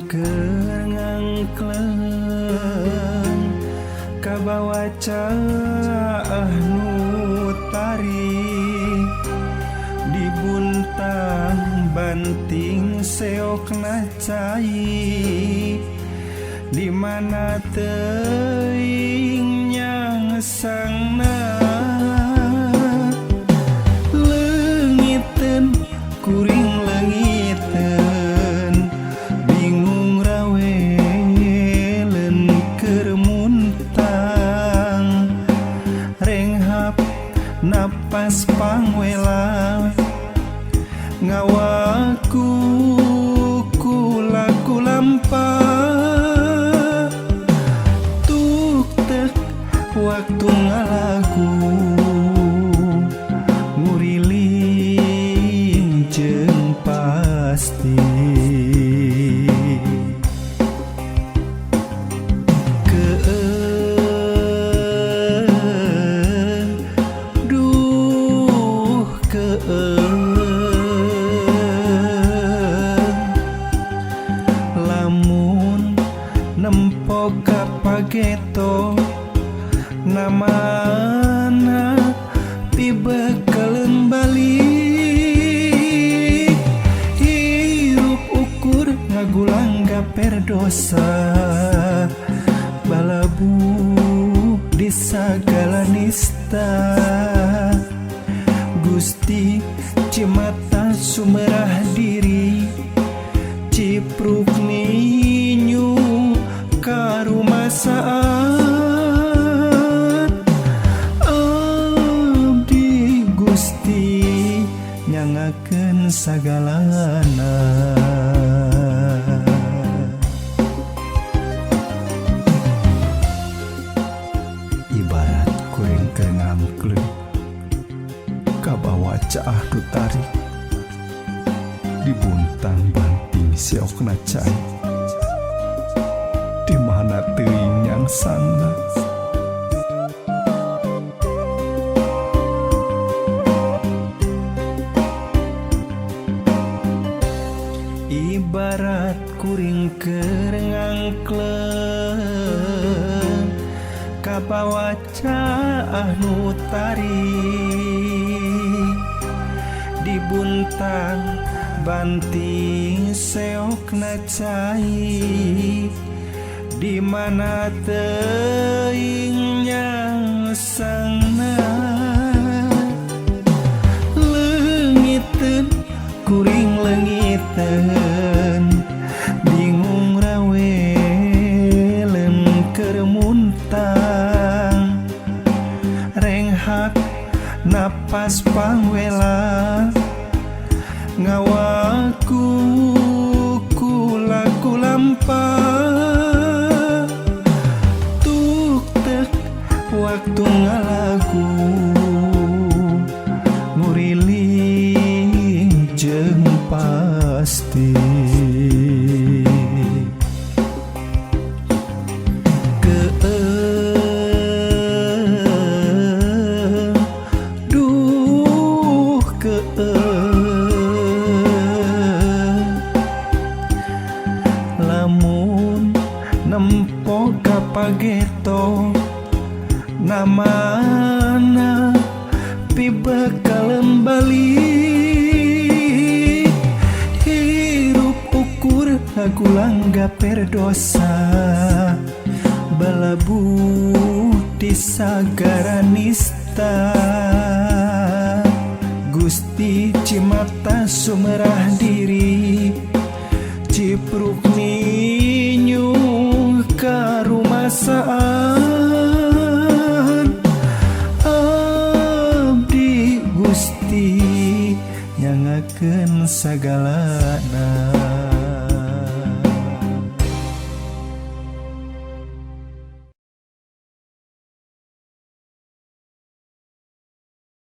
keur ngangkleng kabawa caah nu tari dibuntang banting seokna cai di mana teuing nyangsangna leungiteun kuring leungiteun bingung rawelen keur muntang renghap napas pangwela ngawaku kula kulampah tuk tek waktu ngalagu nguriling jeung pasti keun duh keun lamun nempo ka pageto namana pibekaleun balik hirup ukur ngagulang gaper dosa balabu di sagala nista Gusti cimata sumerah diri cipruk ninyu karumasaan abdi Gusti nyangakeun sagalana. Ibarat kuring keur ngangkleng kabawa caah nu tarik dibuntang banting seokna cai di mana teuing nyangsangna. Ibarat kuring keur ngangkleng kabawa caah nu tarik dibuntang banting seokna cai di mana teuing nyangsangna leungiteun kuring leungiteun bingung rawelen keur muntang renghak napas pangwela ngawaku kula kulampah tuk tek waktu ngalagu nguriling jeung pasti keun duh keun lamun nempo ka pageto namana pibekaleun balik hirup ukur ngagulang gaper dosa balabu di sagara nista Gusti cimata sumerah diri cipruk ninyu karumasaan abdi Gusti nyangakeun sagalana.